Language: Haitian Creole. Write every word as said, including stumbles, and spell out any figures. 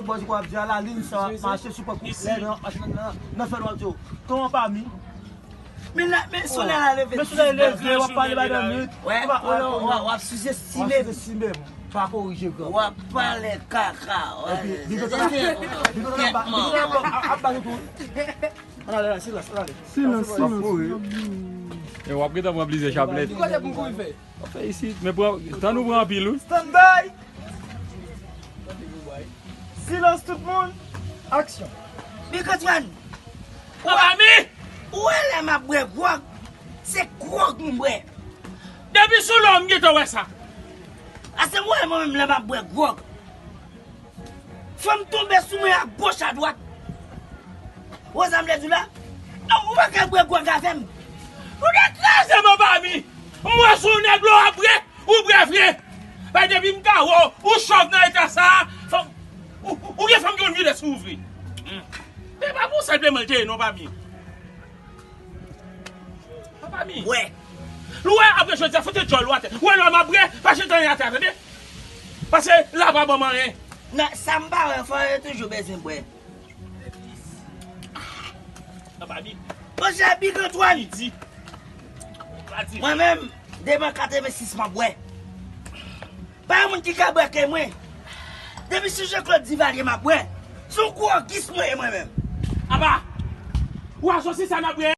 sou bò, jan w ap di a, lalin sa w ap mache sou pòt koulè nan, nan, nan, nan fè nwa w ap di w. Kòman pa mi? Men la, men solèy la leve. Men solèy leve, w ap pale madanm li. Wè, w ap, w ap, w ap sizestime. W ap sizestime m. Pa korije, gran. W ap pale kaka. Epi, li kontan ap, li kontan ap, li kontan ap, ap, ap bale tou. Ann ale, ann ale, silans, ann ale. Silans, silans. E w ap gentan pran plizyè chaplèt. Ki kote pou m kouri fè? W ap fè isit, men pran, tan nou pran anpil, wi. Stand by! Silans tout moun, aksyon. Big Antoine! Papa mi! Ou wè lè m ap bwè gwòg, se gwòg m bwè. Depi sou lò m gentan wè sa. Ase m wè mwen menm lè m ap bwè gwòg. Fanm tonbe sou mwen agoch adwat. Ou wè sa m vle di w la? Non, ou pa ka bwè gwòg avè m. Ou dekraze m, papa mi. M wè sou nèg lò ap bwè. Ou bwè vre. Bay depi m ta wè w, ou chòv nan eta sa a, fanm, ou, ou, ou gen fanm ki konn vide sou ou vre. Hmm. Men pa pou senpleman l te ye non, pa byen. Pa byen. Wè. Ou wè, apre jodi a, fout djòl ou atè. Ou wè lè m ap bwè, pa jete anyen atè, tande? Paske la pa ban m anyen. Nan sa m pa wè, fò yo toujou bezwen bwè. Nan pa di. Monchè Big Antoine. Li di. Pa di. Mwen menm, depi an katrevensis m ap bwè. Pa yon moun ki ka bwè ke mwen. Depi sou Jean Claude Duvalier m ap bwè. Se yon gwògis mwen ye mwen menm. Apa, ou asosye sa n ap bwè.